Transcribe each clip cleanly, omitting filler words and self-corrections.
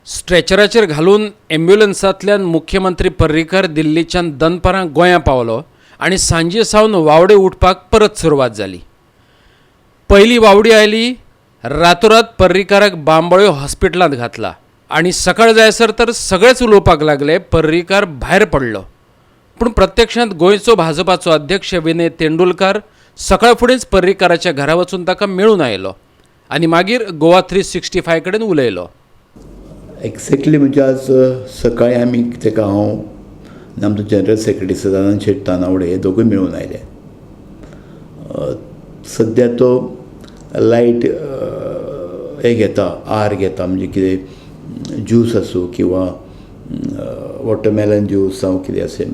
स्ट्रेचराचेर घालून एम्ब्युलन्सांतल्यान मुख्यमंत्री पर्रीकर दिल्लीच्यान दनपारां गोंयां पावलो आनी सांजे सावन वावडे उठपाक परत सुरवात जाली. पयली वावडी आयली, रातोरात पर्रीकाराक बांबोळे हॉस्पिटलांत घातला आनी सकाळ जायसर तर सगळेच उलोवपाक लागले, पर्रीकार भायर पडलो. पूण प्रत्यक्षांत गोंयचो भाजपाचो अध्यक्ष विनय तेंडुलकार सकाळ फुडेंच पर्रीकाराच्या घरा वचून ताका मेळून आयलो आनी मागीर गोवा 365 कडेन उलयलो. एक्झॅक्टली म्हणजे आज सकाळी आमी ताका, हांव आनी आमचो जनरल सेक्रेटरी सदानंद शेट तानावडे हे दोगूय मेळून आयले. सद्या तो लायट हें घेता, आहार घेता, म्हणजे कितें ज्यूस आसूं किंवा वॉटरमेलन ज्यूस जावं कितें अशें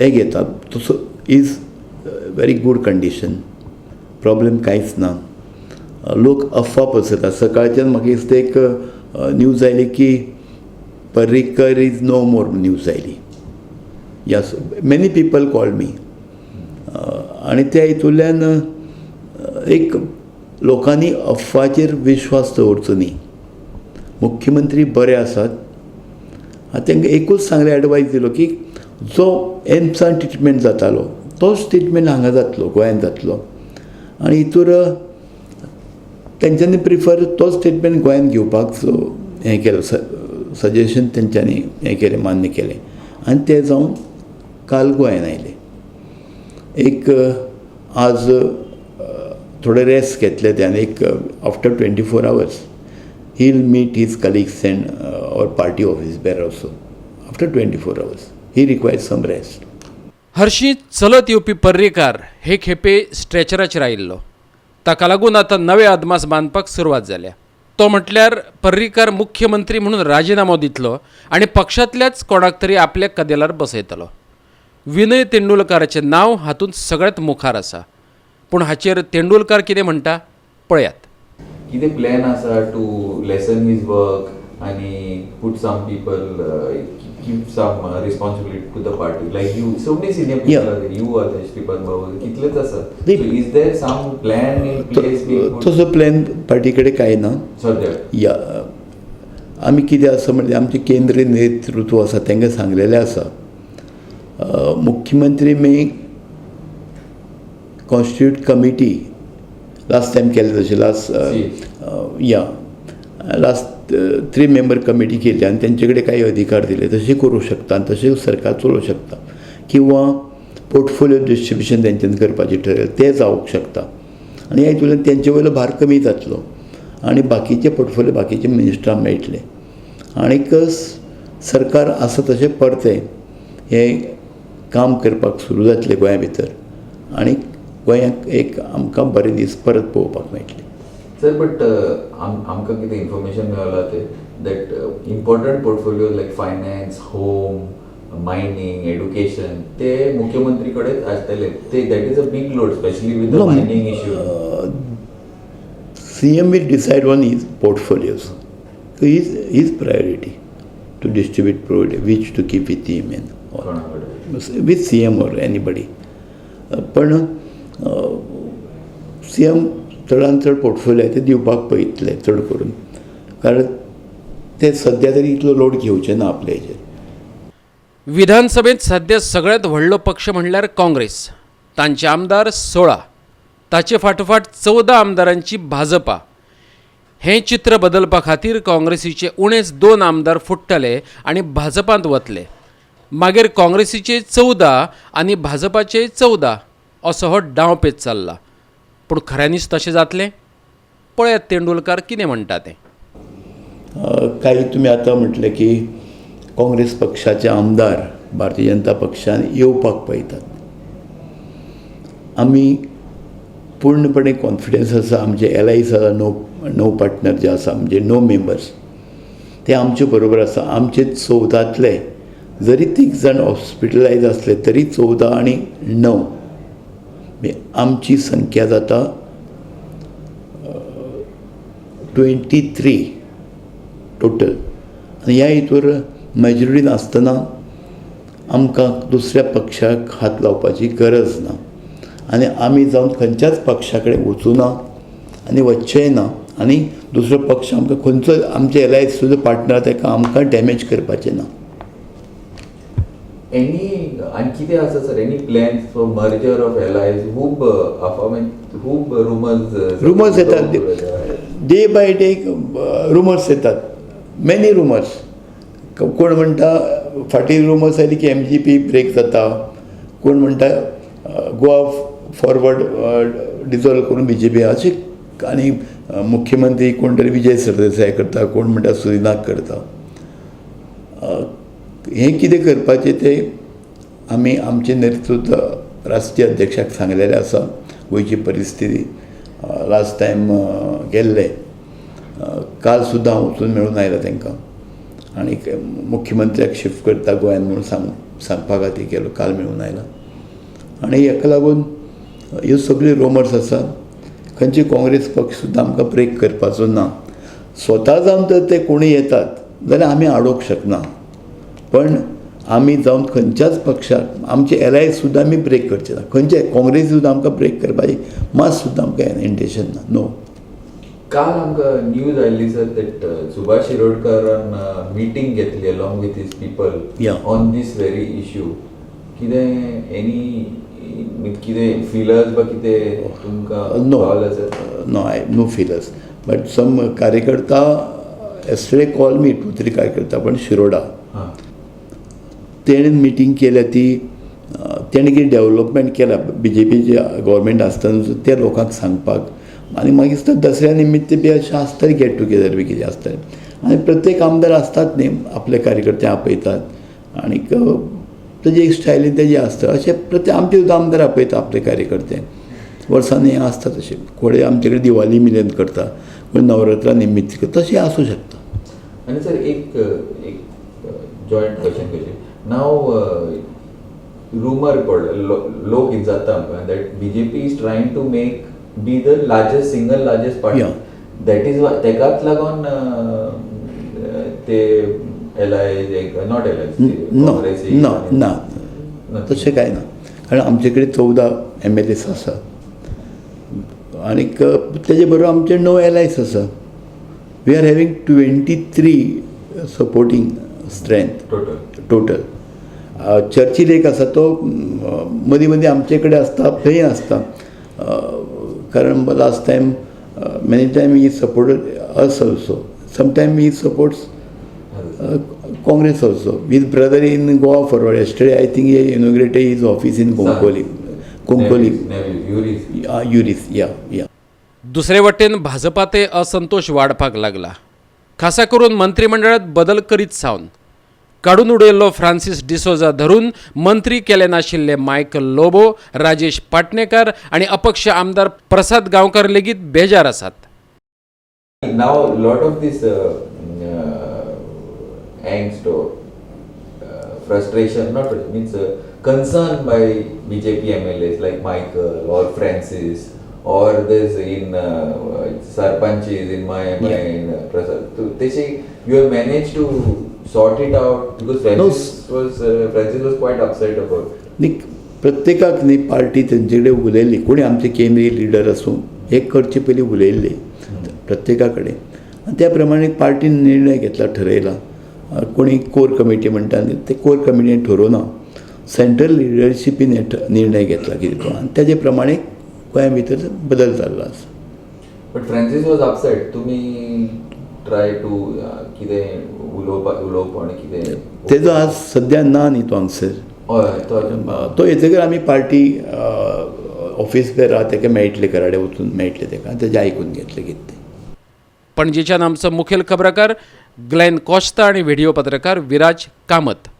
हें घेता. तसो is very good condition, problem कांयच ना. लोक अफवा पसरतात. सकाळच्यान म्हाका दिसता एक न्यूज आयली की "Parrikar is no more" news आयली. Yes, many people call me आनी त्या हितूंतल्यान एक लोकांनी अफवाचेर विश्वास दवरचो न्ही. मुख्यमंत्री बरे आसात. तांकां एकूच सांगलें, एडवायस दिलो की जो एम्सान ट्रिटमेंट जातालो तोच ट्रिटमेंट हांगा जातलो, गोंयांत जातलो आनी हितूर तेंच्यांनी प्रिफर तोच ट्रिटमेंट गोंयांत घेवपाक हें केलो, सजेशन तेंच्यांनी हें केलें, मान्य केलें आनी ते जावन काल गोंयांत आयले. एक आज थोडे रेस्ट घेतले ते आनी एक after 24 hours he will meet his colleagues and our party office bearer also. After 24 hours he requires some rest. हरशीं चलत येवपी पर्रीकार हे खेपे स्ट्रेचराचेर आयिल्लो. ताका लागून आतां नवे अदमास बांदपाक सुरवात जाल्या. तो म्हटल्यार पर्रीकार मुख्यमंत्री म्हणून राजिनामो दितलो आनी पक्षांतल्याच कोणाक तरी आपल्या कदेलार बसयतलो. विनय तेंडुलकाराचें नांव हातूंत सगळ्यांत मुखार आसा. पूण हाचेर तेंडुलकार कितें म्हणटा, पळयात. कितें प्लॅन आसा टू लेसन his work आनी put some people, give some responsibility to the party, like you, so many senior people, you are, Shripad बाबू, कितलेच आसा. Is there some plan in place? तसो प्लॅन पार्टी कडेन कांय ना. सद्या. या, आमी कितें आसा म्हणजे आमचें केंद्रीय नेतृत्व आसा, तांकां सांगलेलें आसा, मुख्यमंत्री may constitute committee, last time केलें तशें, लास्ट या लास्ट थ्री मेंबर कमिटी केली आनी तेंचे कडेन काही अधिकार दिले, तशें करूं शकता आनी तशें सरकार चलोवंक शकता किंवा पोर्टफोलियो डिस्ट्रिब्युशन तेंच्यांनी करपाचें ठरयलें तें जावंक शकता आनी ह्या हितूंतल्यान तेंचे वयलो भार कमी जातलो आनी बाकीचे पोर्टफोलियो बाकीचे मिनिस्टरांक मेळटले आनीक सरकार आसा तशें परतें हें काम करपाक सुरू जातलें गोंया भितर आनी गोंयाक एक आमकां बरे दीस परत पळोवपाक मेळटले. सर, बट आमकां कितें इन्फॉर्मेशन मेळ्ळां तें that important portfolio like finance, home, mining, education ते मुख्यमंत्री कडेच आसतले ते. That is a big load, specially with the No, mining issue. CM will decide on his portfolios. So his priority to distribute which to keep with him and all. कोणा कडेन? With CM or anybody. पण CM चडान चड portfolio ते दिवपाक पळयतले चड करून, कारण ते सद्या तरी इतलो लोड घेवचे ना आपल्या हेजेर. विधानसभेत सध्या सगळ्यांत व्हडलो पक्ष म्हणल्यार काँग्रेस. तांचे आमदार 16. ताचे फाटोफाट 14 आमदारांची भाजपा. हें चित्र बदलपा खातीर काँग्रेसीचे उणेच दोन आमदार फुट्टले आनी भाजपांत वतले. मागीर काँग्रेसीचे 14 आनी भाजपाचे 14 असो हो डावपेच चल्ला. पूण खऱ्यांनीच तशें जातलें? पळयात तेंडुलकार कितें म्हणटा तें. काही तुमी आतां म्हटलें की काँग्रेस पक्षाचे आमदार भारतीय जनता पक्षान येवपाक पळयतात. आमी पूर्णपणे कॉन्फिडन्स आसा. आमचे एलायज आसा, णव णव पार्टनर जे आसा, म्हणजे णव मेंबर्स, ते आमचे बरोबर आसा. आमचे 14तले जरी तीग जाण हॉस्पिटलायज आसले तरी 14 आनी 9 म्हणजे आमची संख्या जाता 23 टोटल. आनी ह्या हितूर मेजॉरिटीन आसतना आमकां दुसऱ्या पक्षाक हात लावपाची गरज ना आनी आमी जावन खंयच्याच पक्षा कडेन वचूं ना आनी वचचेंय ना. आनी दुसरो पक्ष आमकां खंयचो आमचे एलायज सुद्दां पार्टनर ताका आमकां डॅमेज करपाचें ना. एनी आनी कितें आसा sir, any plans for merger of allies? खूब अफवा, खूब रुमर्स. रुमर्स येतात, डे बाय डे रुमर्स येतात, मेनी रुमर्स. कोण म्हणटा, फाटीं रुमर्स आयली की एमजीपी ब्रेक जाता, कोण म्हणटा गोवा फॉरवर्ड डिजॉल्व करून बीजेपी अशें, आनी मुख्यमंत्री कोण तरी विजय सरदेसाय करता, कोण म्हणटा सुदिनाक करता. हें कितें करपाचें तें आमी आमचें नेतृत्व राष्ट्रीय अध्यक्षाक सांगलेलें आसा. गोंयची परिस्थिती लास्ट टायम गेल्ले, काल सुद्दां हांव वचून मेळून आयला तांकां आनी मुख्यमंत्र्याक शिफ्ट करता गोंयान म्हणून सांगपा खातीर गेलो, काल मेळून आयला. आनी हाका लागून ह्यो सगळ्यो रुमर्स आसा. खंयचे काँग्रेस पक्ष सुद्दां आमकां ब्रेक करपाचो ना. स्वता जावन तर ते कोणूय येतात जाल्यार आमी आडोवंक शकना, पण आमी जावन खंयच्याच पक्षाक आमचे एलायज सुद्दां आमी ब्रेक करचे ना. खंयचे काँग्रेस सुद्दां आमकां ब्रेक करपाची मात सुद्दां आमकां इंटेन्शन ना, नो. काल आमकां न्यूज आयिल्ली सर, that Subhash शिरोडकारान मिटींग घेतली along with his people on this very issue. कितें एनी कितें फिलर्स बा कितें तुमकां नो. पावला sir? No, I no feelers, but some कार्यकर्ता yesterday call me, two three कार्यकर्ता पण शिरोडा. तेणें मिटींग केल्या ती, तेणें कितें डेवलपमेंट केला बीजेपीचे गव्हर्मेंट आसतना ते लोकांक सांगपाक. आनी मागीर दिसता दसऱ्या निमित्त बी अशें आसतलें गेट टुगेदर बी कितें आसतलें. आनी प्रत्येक आमदार आसतात न्ही, आपले कार्यकर्ते आपयतात आनीक तेजी एक स्टायलीन तेजी आसता. अशें प्रत्येक आमचे सुद्दां आमदार आपयता आपले कार्यकर्ते वर्सांनी, हें आसता तशें. कोणे आमचे कडेन दिवाली मिलन करता, कोण नवरात्रा निमित्त करता, तशें आसूं शकता. आनी सर, एक एक जॉयंट क्वेश्चन कशें, नाव रुमर पडलो, लोक विचारता आमकां that BJP is trying to make be the largest, single largest party. That is तेकाच लागून ते एलायज, not allies. नो, ना ना, तशें कांय ना, कारण आमचे कडेन 14 एमएलएस आसा आनीक तेजे बरोबर आमचे णव एलायस आसा. We are having 23 supporting strength. Total. Total. Churchill एक आसा, तो मदीं मदीं आमचे कडेन आसता, थंय आसता, कारण last time many time he supported us also, sometime he supports Congress also. His brother in Goa Forward. Yesterday, I think he inaugurated his office in Konkoli. Konkoli. Yuris, yeah. दुसरे वटेन भाजपाते असंतोष वाडपाक लागला, खासा करून मंत्रिमंडळात बदल करीत सावन. काडून उडयल्लो फ्रांसीस डिसोजा धरून मंत्री केले नाशिल्ले मायकल लोबो, राजेश पाटणेकर आनी अपक्ष आमदार प्रसाद गांवकर लेगीत बेजार आसात. Now, lot of this angst or frustration, not frustration, means concern by BJP MLAs like Michael or Francis or this in Sarpanches in my in Prasad. So, they say you have managed to sort it out because Francis was quite upset about. न्ही, प्रत्येकाक न्ही party तेंचे कडेन उलयल्ली, कोणी आमचे केंद्रीय leader आसूं, हे करचे पयलीं उलयल्ले प्रत्येका कडेन आनी त्या प्रमाणे पार्टीन निर्णय घेतला, ठरयला. कोणी कोर कमिटी म्हणटा न्ही, ते कोर कमिटीन ठरोवना, सेंट्रल लिडरशिपीन हे निर्णय घेतला कितें तो, आनी तेजे प्रमाणे गोंया भितर बदल जाल्लो आसा. But Francis was upset. तुम्ही try to कितें उलोवपा उलोवप आनी कितें. तेजो आज सद्या ना न्ही तो हांगसर. हय, तो अजून तो येतकीर आमी पार्टी ऑफिस बेरा ताका मेळटले, घरा कडेन वचून मेळटले ताका आनी तेजें आयकून घेतलें कितें तें. पणजेच्यान आमचो मुखेल खबराकार ग्लॅन कॉस्ता आणि व्हिडिओ पत्रकार विराज कामत.